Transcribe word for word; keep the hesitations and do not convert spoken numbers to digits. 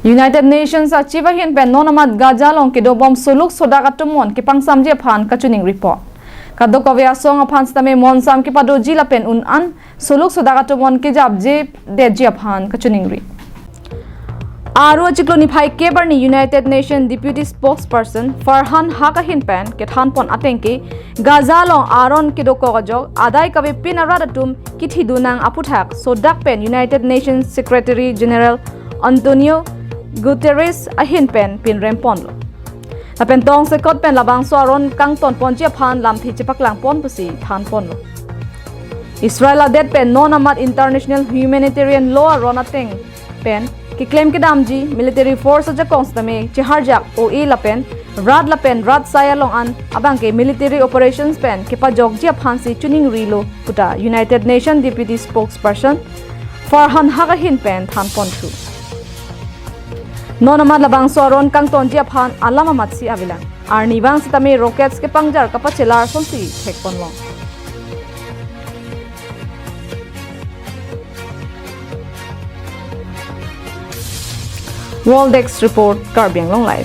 United Nations a-chief ahin pen non amat Gaza along kedobom soluk sodak atum mon kepangsamji aphan kachiningri pon. Kadokave asong aphan sitame monsam kepadoji lapen un-an soluk sodak atum mon kejapje detji aphan kachiningri. Aru achiklo niphai kep arni United Nations Deputy Spokesperson Farhan Haq ahin pen kethan pon ateng ke Gaza along aron kedokok ajok adai kavepin arat atum kithidunang aputhak sodak pen United Nations Secretary General Antonio Guterres ahin pen pinrem ponlo. Lapen tongsekot pen labangso aron kangton ponji aphan lamthe chepaklang pon pusi than ponlo. Israel adet pen non amat international humanitarian law aron ateng pen keklem kedamji military force ajakong sitame cheharjak O A lapen rat lapen rat sai along an abangke military operations pen kepajokji aphansi chiningrilo puta United Nations Deputy Spokesperson Farhan Haq ahin pen than ponthu. Non amat labangso aron kangtonji aphan alam amatsi avelang. Arnivang sitame rockets kepangjar kapachelar asonsi thek ponlong. World Desk Report, Karbi Anglong Live.